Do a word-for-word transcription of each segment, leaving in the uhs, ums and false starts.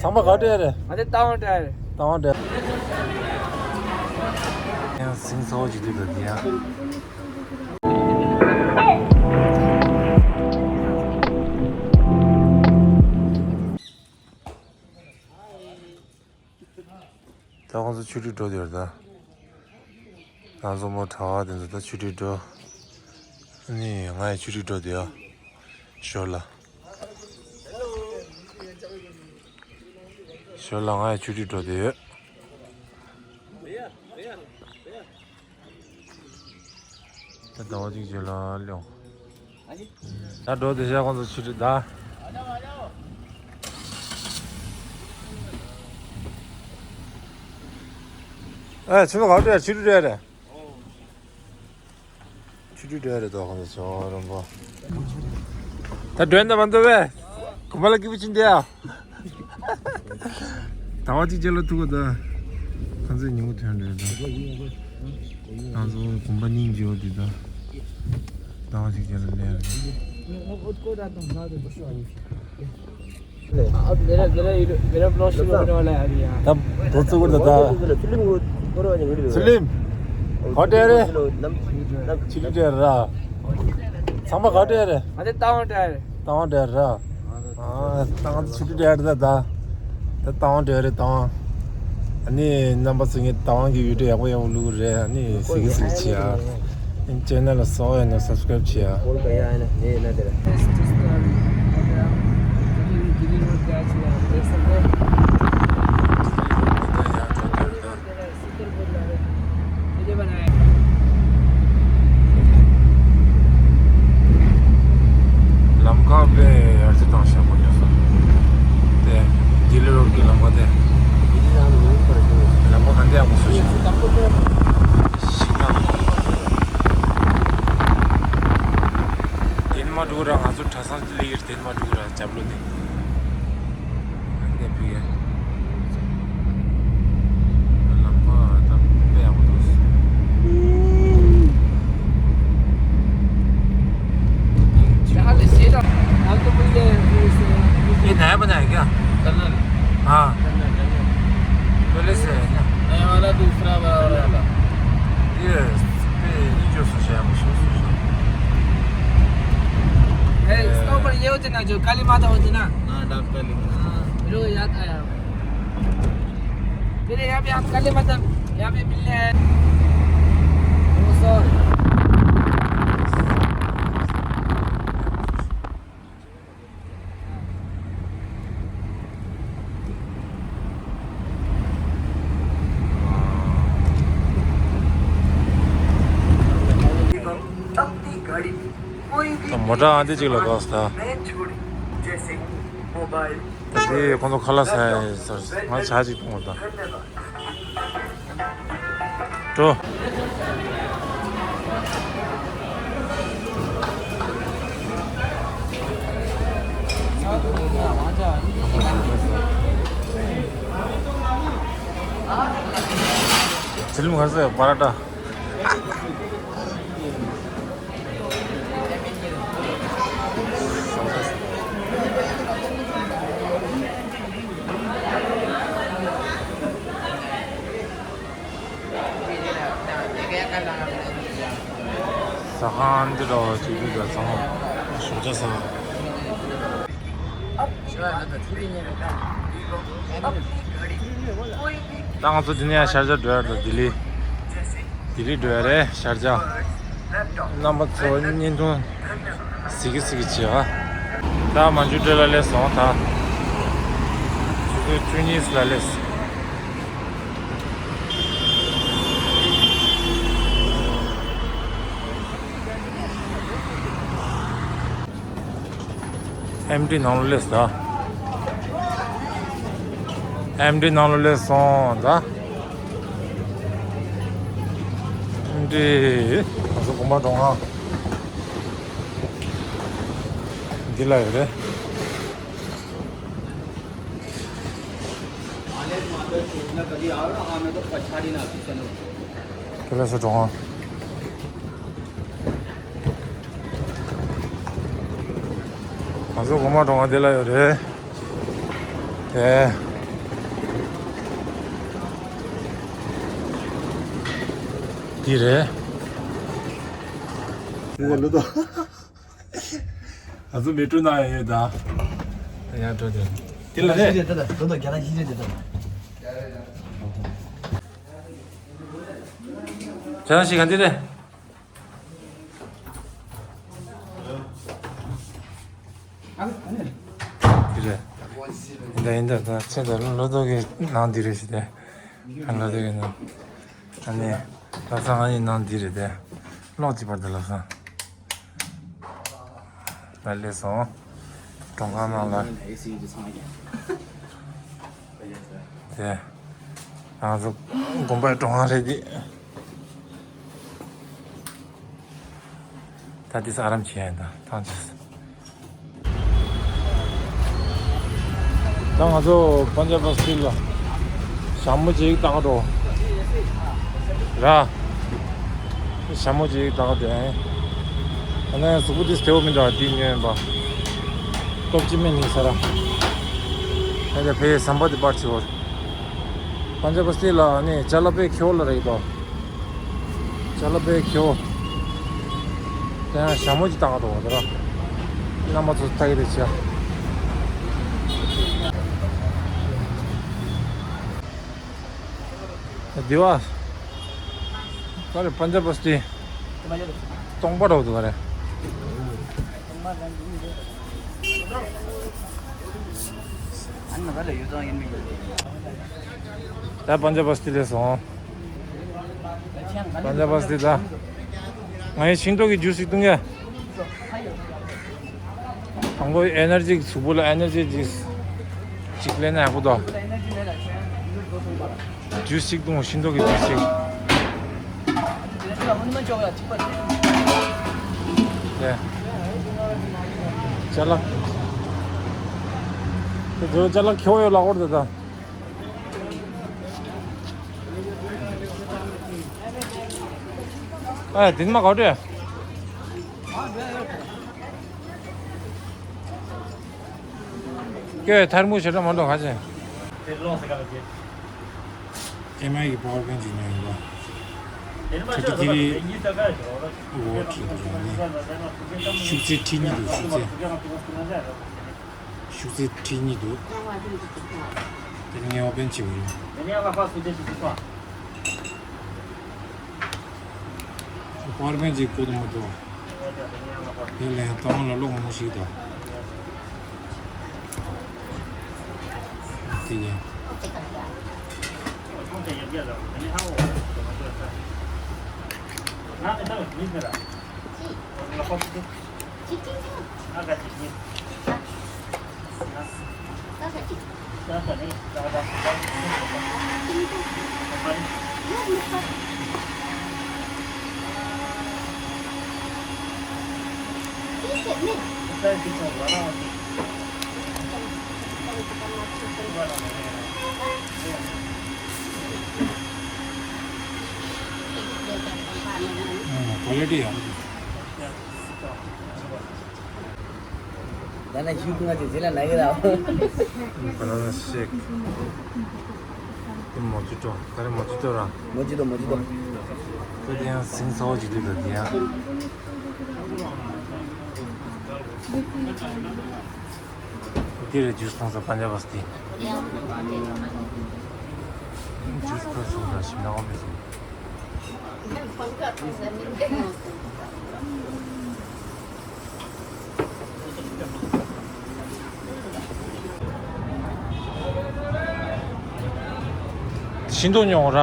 ཚང་མ་ག་འདྲ་རེད། ང་དེ་རྟ་དབང་འདྲ་རེད། རྟ་དབང་འདྲ། ཡང་སིང་ཚ་བོ་ཅིག་འདུག་ད་དེ་ཡང་། ད་ཁོང་ཚོ་ཆུ་ཊི་འགྲོ་དེར་ད། ང་ཚོ་མོ་གྲྭ་བ་དེ་ཚོ་ད་ཆུ་ཊི་འགྲོ། ཨ་ནི་ང་ཡི་ཆུ་ཊི་འགྲོ་དེ་ཡ། ཞོར་ལ། ཞོར་ལ་ང་ཡི་ཆུ་ཊི་འགྲོ་དེ་ཡོད། ད་ཟླ་བ་གཅིག་རྗེས་ལ་སླེབས། ད་འགྲོ་དེ་ཤ་ཁོང་ཚོ་ཆུ་ཊི་ད། ཨེ་ཆུ་ཊི་ག་འགྲོ་ཡ་ཆུ་ཊི་འགྲོ་ཡ་རེད། ཆུ་ཊི་འགྲོ་ཡ་རེད་དོ་ཁོང་ཚོ་ཆོ་རོམ་པོ། ད་འགྲོ་ཡ་ད་མ་འདུག་བས། གོམ་པ་ལ་སྐྱིད་པོ་ཅིག་འདི་ཡ། ཟླ་བ་གཅིག་རྗེས་ལ་ཐུག་གོ་ད། ཁ་ཚོད་ཉིན་མོ་ཐོན་རེད་ད། ང་ཚོ་དགོན་པ་སྙིང་རྗེ་བོ་འདི་ད། ཟླ་བ་གཅིག་རྗེས་ལ་སླེབས་རེད། अब मेरा मेरा मेरा ब्लॉग शुरू होने वाला है अभी यहाँ। ད་འགྲོ་ཚུགས་ད་ད། फिल्म को करो आज वीडियो। फिल्म। ག་འདྲ་རེད། ཆུ་ཊི་འདྲ་ར། ཚང་མ་ག་འདྲ་རེད། ང་དེ་རྟ་དབང་འདྲ་རེད། རྟ་དབང་འདྲ་ར། ཨ། ད་ང་ཚོ་ཆུ་ཊི་འདྲ་ར་ད། ད་རྟ་དབང་འདྲ་རེད་རྟ་དབང་། ཨ་ནི་རྣམ་པ་ཚོ་ངའི་རྟ་དབང་གི་ཡུལ་གྲུ་ཡག་པོ་ཡག་པོ་བླུག་རེད། ཨ་ནི་གཟིགས་གཟིགས་བྱེད་ཨ། ཨ་ནི་ཅེ་ནལ་ལ་སོགས་ཡོད་ན་སབ་སི་ཀ་རེབ་བྱེད་ཨ། ལམ་ཁ་དཔེ་ཡར་རྩེ་བཏང་ཤག་པོ་ཉོ་ས། དེ་ལྡི་ལི་རོཌ་གི་ལམ་ཁ་དེ། ལམ་ཁ་ག་འདྲ་ཡག་པོ་བཟོས་ཤག་ཤིང་ནགས། དེ་ནས་མར་འགྲོ་ར་ང་ཚོ་གྲྭ་ཚང་ལི་ཡིར། དེ་ནས་མར་འགྲོ་ར་རྒྱབ་ལོགས་དེ། འདི་ཕུལ་ཡ། ལམ་ཁ་ད་དཔེ་ཡག་པོ་འདུག हाँ, ले सीधा। हम तो भूल गए हैं, फिर से। ये नया बनाया क्या? टनल। हाँ। Tunnel, tunnel. पहले से है ना? नया वाला दूसरा बड़ा वाला। ये, ये जो सोचा है, वो सोच, सोच। ए, इसका ऊपर ये होते ना, जो काली माता होती ना? हाँ, डॉक्टर लिखा। हाँ, मेरे को याद आया। मेरे यहाँ पे हम काली माता, यहाँ पे मिलने आए। ओ, सर। ད་མོ་ཊ་ཨ་འདི་གཅིག་ལ་འགྲོ་ས། ད་དེ་ཁོང་ཚོ་ཁ་ལག་ཟ་ཡ་ཡིན་ཟེར། ང་ཇ་གཅིག་འཐུང་བ་དང་། འགྲོ། ཚིལ་མ་ག་ཚོད་པ་ར་ཏ། ཟ་ཁང་འདི་འདྲ་བ་ཅིག་འདུག་ད་ཚང་མ་ཞོགས་ཇ་ཟ། ད་ང་ཚོ་འདི་ནས་ཤར་རྒྱག་འགྲོ་ཡ་རེད། ལྡི་ལི། ལྡི་ལི་འགྲོ་ཡ་རེད་ཤར་རྒྱག་རྣམ་པ་ཚོ་བརྙན་ཐུང་གཟིགས་ཀྱི་གཟིགས་ཀྱི་བྱེད་ཨ། ད་མན་ཇུ་ཊི་ལ་སླེབས་སོང་ད། ཆུ་ཚོད་བཅུ་གཉིས་ལ་སླེབས། ཨེམ་ཊི་ནང་ལ་སླེབས་ད། ཨེམ་ཊི་ནང་ལ་སླེབས་སོང་ད། ཨེམ་ཊི། ང་ཚོ་དགོན་པ་གྲོང་ཁ་འདི་ལ་ཡོད་རེད། ཁེ་ལས་སུ་གྲོང་ཁ། ང་ཚོ་དགོན་པ་གྲོང་ཁ་འདི་ལ་ཡོད་རེད། དེ། འདི་རེད། དེ་ལ་ལོ་ཏོ། ང་ཚོ་མེ་ཀྲུ་ནང་ཡོད་ད། ཡར་འགྲོ་དེ། དེ་ལ་རེད། ལོ་ཏོ་རྒྱ་ནག་ཤི་རེད་དེ་ད། ཇ་ཞིག་ག་འདི་རེད། འདི་རེད། ཡིན་ད་ཡིན་ད། ད་ཚེ་ད་ལོ་ཏོ་གི་ནང་འདི་རེད་ཞིག་དེ། ལོ་ཏོ་གི་ནང་། ཨ་ནི། ལ་ས་ང་ཡི་ནང་འདི་རེད་དེ། ལོག་ཅི་པར་དུ་ལ་ས། ལ་ལས་སོང་། གྲོང་ཁང་ནང་ལ། དེ། ང་ཚོ་དགོན་པའི་གྲོང་ཁང་རེད་དེ། ད་དེ་ས་ཨ་རམ་བྱེད་ཡ་ཡིན་ད་ཐང་ཆད། ད་ང་ཚོ་པན་ཇབ་བ་སི་ཏི་ལ་ཞྭ་མོ་ཅིག་བཏགས་འགྲོ། ར། ཞྭ་མོ་ཅིག་བཏགས་འགྲོ། ཨ་ནི་གཟུགས་པོ་དེ་བདེ་བོ་མི་འདུག་དེ་ཉོས་ཡིན་པ། སྟོབས་ཅི་མེད་ནི་ས་ར། ཨ་ནི་ཕའི་ཟམ་པ་དེ་པར་ཆེ་བོ། པན་ཇབ་བ་སི་ཏི་ལ་ནི་ཅ་ལག་དཔེ་ཁྱོ་ལ་རེད་དོ། ཅ་ལག་དཔེ་ཁྱོ། དེ་ཡང་ཞྭ་མོ་ཅིག་བཏགས་འདུག་དེ་ར། རྣམ་པ་ཚོ་ལྟ་གི་རེད་བྱ། དེ་བ། ག་རེ་པན་ཇབ་བ་སི་ཏི། སྟོང་པ་འདྲ་བོ་འདུག་ག་རེ། ད་པན་ཇབ་བ་སི་ཏི་ལས་སོང་། པན་ཇབ་བ་སི་ཏི་ད། ང་ཡི་ཤིང་ཏོག་གི་ཇུས་ཞིག་བཏུང་གི། དང་པོ་ཨེ་ནར་ཇི་གི་གཟུགས་པོ་ལ་ཨེ་ནར་ཇི་ཅིག་ཅིག་ལེན་ན་ཡག་པོ་འདུག་ཇུས་ཞིག་བཏུང་། ཤིང་ཏོག་གི་ཇུས་ཞིག་དེ། ཅ་ལག་དེ་ཚོ་ཅ་ལག་ཁྱེར་ཡོད་ལ་འོར་དེ་ད། ཨ་དེ་མ་གོ་དྲེ། ཀྱེ་ཐར་མུ་ཞེ་དྲག་མ་འགྲོ་ཁ་ཆེ། ཨེ་མ་ཡི་པ་ཝར་བེང་ཅིག་ཉོས་ཡིན་པ། ཁྲི་ཁྲི་རི་འོ་ཁྲི་ཁྲི་ནི་ཤུགས་ཚད་ཁྲི་གཉིས་འདུག་ཤུགས་ཚད། ཤུགས་ཚད་ཁྲི་གཉིས་འདུག་དེ་ནི་ངའི་ཨོ་བེན་བྱེད་དགོས་རེད། པ་ཝར་བེང་ཅིག་བཀོལ་དུ་མ་འདུག་དེ་ལས་ཏང་ལ་ལོག་མོ་ཞིག་དང་། དེ་ཡིན། Quality ཡག་པོ་འདུག་ད་ནི་ཞུ་ཐུང་ང་ཅིག་ཟིན་ལ་ན་གི་ར། Banana shake. དེ་མོ་ཇི་ཏོ། ག་རེ་མོ་ཇི་ཏོ་ར། མོ་ཇི་ཏོ། མོ་ཇི་ཏོ། དེ་དེ་ཡང་ཟིང་ཚ་བོ་ཅིག་འདུག་ད་དེ་ཡང་། དེ་རེད་ཇུས་འཐུང་ས་པན་ཇབ་བ་སི་ཏི། ཇུས་ཁོས་སོང་ད་ཞིམ་ནག་པ་མེད་སོང་། ཤིང་ཏོག་ཉོ་ར།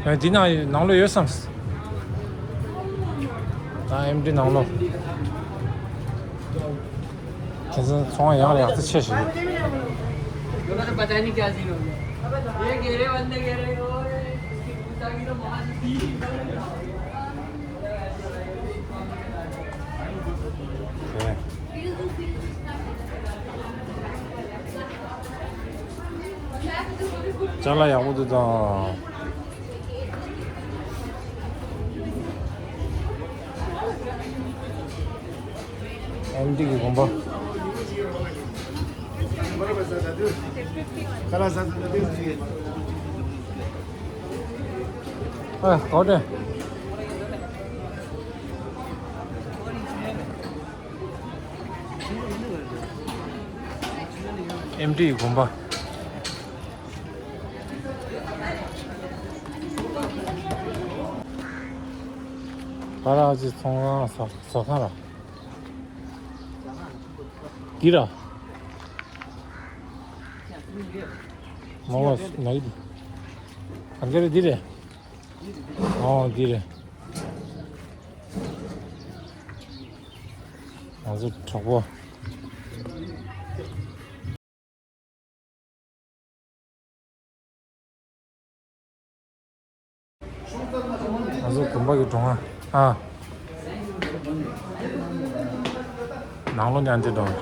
ཨ་འདི་ནང་ནང་ལོགས་ཡོད་བསམ། ད་ཨེམ་ཌི་ནང་ལོགས། ཁྱེད་ཚོ་ཚོང་ཡག་ལ་ཡག་ཚ་ཆེ་ཞིག་འདུག་ཅ་ལག་ཡག་པོ་འདུག་ད། ཨེམ་ཌི་གི་དགོན་པ། ཁ་ལག་ཟ་ཟ་ན་དེ་ཟེར་གི། ཨ་གོ་དེ། ཨེམ་ཊི་ཡི་དགོན་པ། ད་ར་ཅི་ཚོང་ར་ཟ་ཟ་ཁང་ར། འདི་ར། མ་བ་ནག་འདི། གང་ག་རེ་འདི་རེད། ཨོ་འདི་རེད། ང་ཚོ་གྲོགས་པོ། ང་ཚོ་དགོན་པ་གི་གྲོང་ཨ། ཨ། ནང་ལོགས་ཉན་དེ་འགྲོ།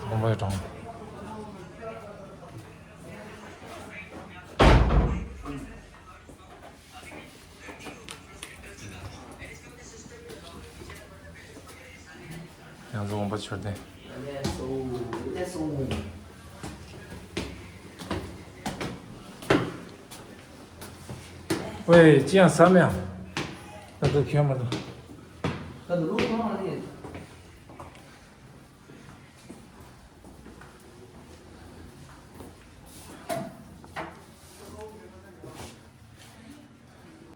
དགོན་པ་གི་གྲོང་། ཡང་བཟོ་འོང་པ་ཆོར་ཏེ། ཝེ་ཅི་ཡང་ཟ་མེད་ཨ། ད་དུ་ཁྱོད་མ་དུ།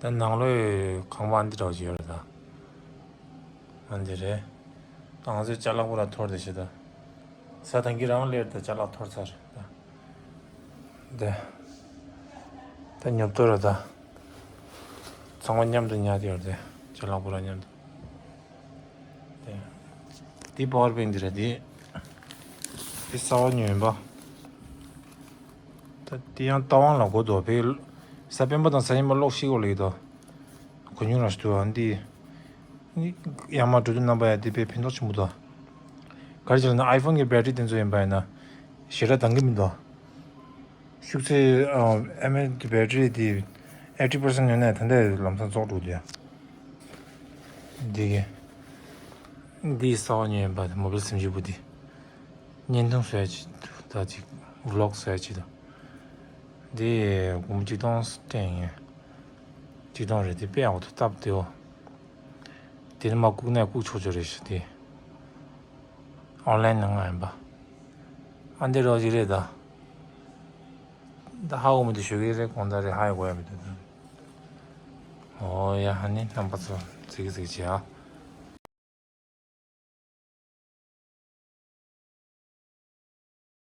ད་ནང་ལོའི་ཁང་པ་འདི་འདྲ་ཞིག་ཡོད་རེད་ད། ཨ་འདི་རེད། ད་ང་ཚོའི་ཅ་ལག་པུ་ར་འཐོར་དེ་ཞེ་ད། ས་ཐང་གི་རང་ལེར་ད་ཅ་ལག་འཐོར་ཚར་ད། འདི། ད་ཉོབ་ཏོ་རེད་ད། ཚང་མ་མཉམ་དུ་ཉར་དེ་ཡོད་རེད་ཅ་ལག་པུ་ར་མཉམ་དུ། དེ། འདི་པ་ཝར་བེང་འདི་རེད་འདི། འདི་གསར་པ་ཉོས་ཡིན་པ། ད་འདི་ཡང་རྟ་དབང་ལ་གོ་དོ་བེ། ས་སྤེན་པ་དང་ས་ཡིན་པ་གློག་ཤིག་གོ་ལེ་དོ། གོ་མྱོང་ར་ཞིག་འདུག་ཨ་འདི། ཡང་མ་འགྲོ་དུས་རྣམ་པ་ཡ་འདི་བེ་ཕན་ཐོགས་ཆེན་པོ་དོ། ག་རེ་བྱས་ན་ཨའི་ཕོན་གྱི་བེ་ཊི་རི་དེ་ཚོ་ཡིན་པ་ཡིན་ན། ཞེ་དྲག་འདང་གི་མི་འདུག་ཤུགས་ཚད་ཨ་མེ་གི་བེ་ཊི་རི་དེ་ཨེ་ཊི་པར་སེན་ཊི་ཡོད་ན་ད་ལྟ་ལམ་སང་རྫོགས་འགྲོ་དུས། འདི་གི། འདི་གསར་པ་ཉོས་ཡིན་པ་མོ་བེལ་སིམ་བཞི་པོ་འདི། བརྙན་ཐུང་བཟོ་ཡ་ཅིག་ད་ཅིག་བི་ལོག་བཟོ་ཡ་ཅིག་དང་། འདི་སྒོར་མོ་གཅིག་སྟོང་སྟེང་ཡིན། གཅིག་སྟོང་རེད་དེ་དཔེ་ཡག་པོ་འདུག་སྟབས་བདེ་བོ། དེ་ནི་མ་བཀུག་ན་བཀུག་ཆོག་ཆོག་རེད་ཤག་དེ། ཨོན་ལན་ནང་ང་ཡིན་པ། ཨ་འདི་རོགས་ཅིག་རེད་ད། ད་ཧ་གོ་མི་འདུག་ཞུ་གི་རེད་གོང་ད་རེད་ཧ་ཡ་གོ་ཡ་མི་འདུག་ད། ཨོ་ཡ་ཧ་ནི་རྣམ་པ་ཚོ་ཙིག་ཙིག་བྱེད་ཨ།